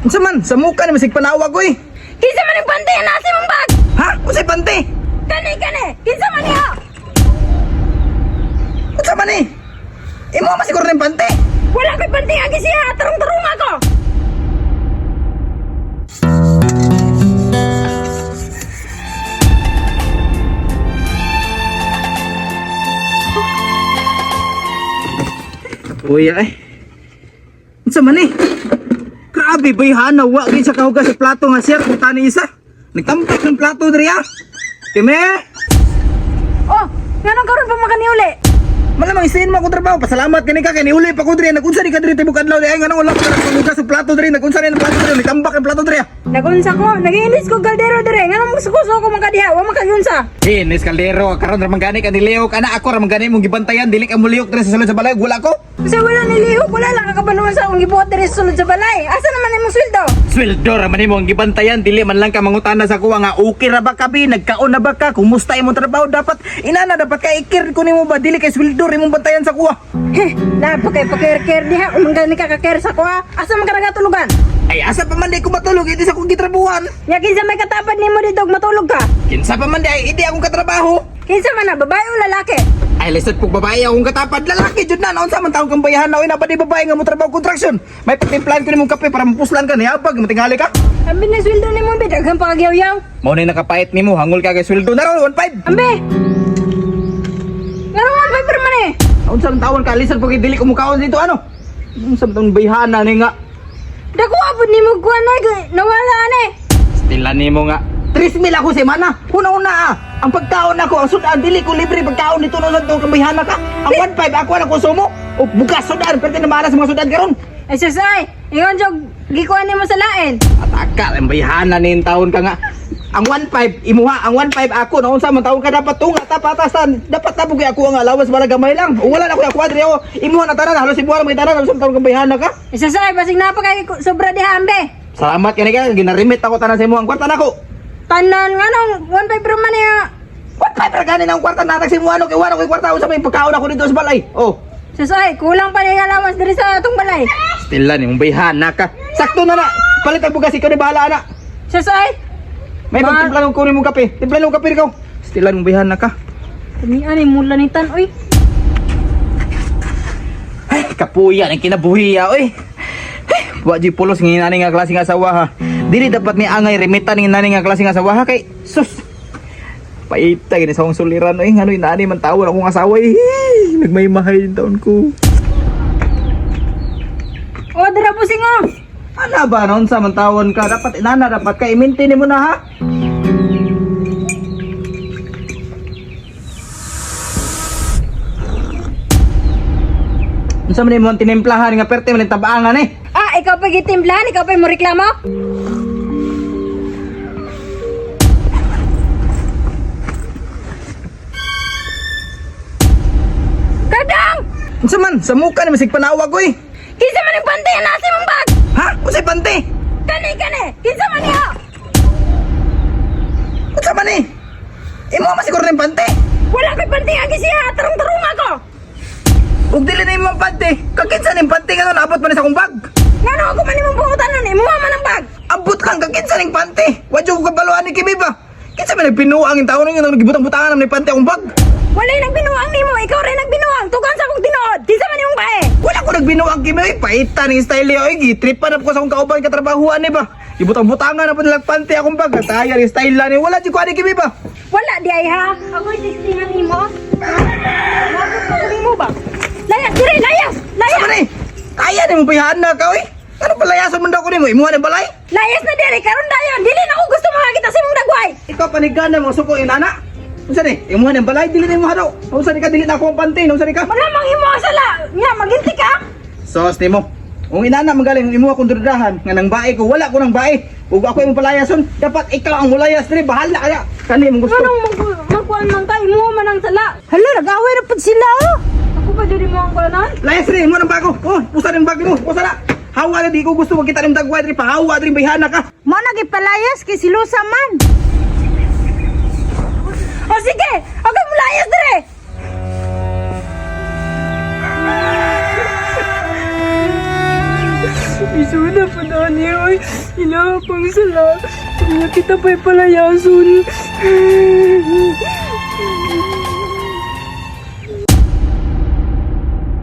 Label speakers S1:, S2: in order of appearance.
S1: Unsa man? Sa muka ni masig panawag oy.
S2: Kinsa man ang panty nga nasa imong bag?
S1: Ha? Unsay panty?
S2: Kani kani, kinsa man niya?
S1: Unsa man ni? Imo man siguro ning panty.
S2: Wala ko'y panty nga gisiha, tarong-tarong ako.
S1: Uy ay. Unsa man ni? Grabe bayhana wa gyud sa kahugas sa plato nga sir kung tani isa. Nagtambak ng plato diri ah. Kime?
S2: Oh, nganong karon pa makaniuli?
S1: Malamang isiin mo akong trabaho. Pasalamat kani ka kay niuli pa ko diri. Nagunsa ni ka diri tibok adlaw di ay nganong wala ka naghugas sa plato diri. Nagunsa ni ang plato diri. Nagtambak ang plato diri ah.
S2: Nagunsa ko, nagiinis ko kaldero dire. Nganong musuko ko man kadiha, wa man kagunsa.
S1: Inis kaldero karon ra man gani ka nilihok ana ako ra man gani mong gibantayan dili ka molihok diri sa sulod sa balay wala ko.
S2: Kasi wala nilihok, wala lang kakabaluan sa akong gibuhat diri sa sulod sa balay. Asa naman imong sweldo?
S1: Sweldo ra man imong gibantayan dili man lang ka mangutana sa kuwa nga okay ra ba ka bi nagkaon na ba ka kumusta imong trabaho dapat inana dapat ka ikir ko nimo ba dili kay sweldo ra imong bantayan sa kuwa.
S2: Heh, lapo kay pakir-kir diha, umang gani ka kakir sa kuha. Asa man ka nagatulugan?
S1: Ay asa pa man di ko matulog iti sa akong gitrabuhan.
S2: Nya kinsa may katapad nimo dito ug matulog ka?
S1: Kinsa pa man di ay idi akong katrabaho.
S2: Kinsa man na babae o lalaki?
S1: Ay lisod pug babae akong katapad lalaki jud na naunsa man taong kang bayahan na oy na ba di babae nga mo trabaho construction. May pagtimplahan ko nimong kape para mapuslan ka niabag matingali ka.
S2: Ambi na sweldo nimo bi daghan pa kagyaw-yaw.
S1: Mao na nakapait nimo hangol ka kay sweldo na ron 1.5.
S2: Ambi. Ngarong ang paper man eh.
S1: Unsa man taon ka lisod pug dili ko mukaon dito ano? Unsa man taong bayhana ni nga?
S2: Dako abot nimo kuan ay nawala ani.
S1: Stila nimo nga. 3 mil ako semana. Una-una ah. Ang pagkaon ako, ang sudan dili ko libre pagkaon dito no sa kang bayhana ka. Ang 1.5 ako na konsumo. O bugas sudan pwede na malas mga sudan karon.
S2: Ay sasay, ingon jog gikuan nimo sa lain.
S1: Ataka ang bayhana ni taon ka nga. Ang 1.5 imuha, ang 1.5 ako na unsa man taon ka dapat tunga ta patasan. Dapat tabog kay ako ang allowance wala gamay lang. O wala na ako ako diri ako. Imuha na tanan halos imuha na may tanan halos taon kang bayhana ka.
S2: Ay sasay, basig na pa kay sobra diha ambi.
S1: Salamat kani ka ginarimit ako tanan sa imuha ang kwarta nako.
S2: Tanan nganong 1.5 ra man niya.
S1: 1.5 ra gani na ang kwarta natag sa imuha no kay wala koy kwarta unsa may pagkaon ako dito sa balay. Oh.
S2: Sasay, kulang pa ni allowance diri sa atong balay.
S1: Stila ni mong bayhana ka. Sakto na na. Palit ang bugas ikaw ni bahala na.
S2: Sasay,
S1: May pagtimpla ng kunin mong kape. Timpla ng kape ikaw. Stila mong bayhana ka.
S2: kami ani mula ni tan oy.
S1: Ay, kapuya ng kinabuhiya, oy. Ay, wa di pulos ng inani nga klase nga asawa ha. Dili dapat ni angay remitan ng inani nga klase nga asawa ha kay sus. Paita gini sa akong suliran oy, ngano inani man tawon akong asawa eh. Nagmaymahay yung taon ko.
S2: O dira pusing oh.
S1: Ana ba noon sa man tawon ka dapat inana dapat ka i-maintain mo na ha. Unsa man imong tinimplahan nga perte man tabaangan eh.
S2: Ah, ikaw pa gitimplahan, ikaw pa mo reklamo? Kadang!
S1: Unsa man sa muka ni masig panawag oy.
S2: Kinsa man ang panty nga nasa imong bag?
S1: Ha? Unsay panty?
S2: Kani kani, kinsa man niya?
S1: Unsa man ni? Imo man siguro ning panty.
S2: Wala ko'y panty nga gisiha, tarong-tarong ako.
S1: Ug dili na imong panty. Kakinsa ning panty nga naabot man ni sa akong bag.
S2: Ngano ako man imong pangutanon, imuha man ang bag.
S1: Abot lang kakinsa ning panty. Wa jud ko kabaluan ni Kimi ba. Kinsa man nagpinuang ang taon nga nagibutang-butangan ni panty akong bag.
S2: Wala'y nagbinuang nimo, ikaw rin nagbinuang. Tugan sa akong tinuod. Kinsa man imong bae?
S1: Wala ko nagbinuang Kimi oy, paita ning style niya oy, gitripan na ko sa akong kauban katrabahuan ni ba. Ibutang-butangan na po nilang panty akong bag. Kaya ning style ni wala jud ko ani Kimi ba.
S2: Wala di ay ha. Ako'y tistingan nimo. Nabot ko nimo ba? Layas diri, layas!
S1: Sa man
S2: Layas!
S1: ni? Kaya ni mo bayhan na ka oy. Ano palayason man daw ko nimo? Imuha ni balay?
S2: Layas na diri karon dayon. Dili na ako gusto makakita sa imong dagway.
S1: Ikaw panigana mga suko inana. Unsa ni? Imuha ni balay dili na imuha daw. Unsa ni ka dili na ako ang panty? Unsa ni ka?
S2: Malamang imo ang sala. Nga maginti ka.
S1: Sos nimo. Kung inana magaling imuha kong dudahan nga nang bae ko wala ko nang bae. Ug ako imong palayason, dapat ikaw ang mulayas diri bahala kaya. Kani imong gusto.
S2: Anong magkuan man ka imo man ang sala.
S3: Hala, nag-away na pud sila oh.
S2: Ako pa diri mo ang kuanon?
S1: Layas diri imo nang bago. Oh, pusa ning bag nimo. Pusa na. Hawa na di ko gusto makita ning dagway diri pahawa diri bayhana ka.
S3: Mo na gipalayas kay silusa man.
S2: O sige, ako mulayas diri. Isuna pa na niya, oy. Ila pang sala. Kanya kita pa'y palayason.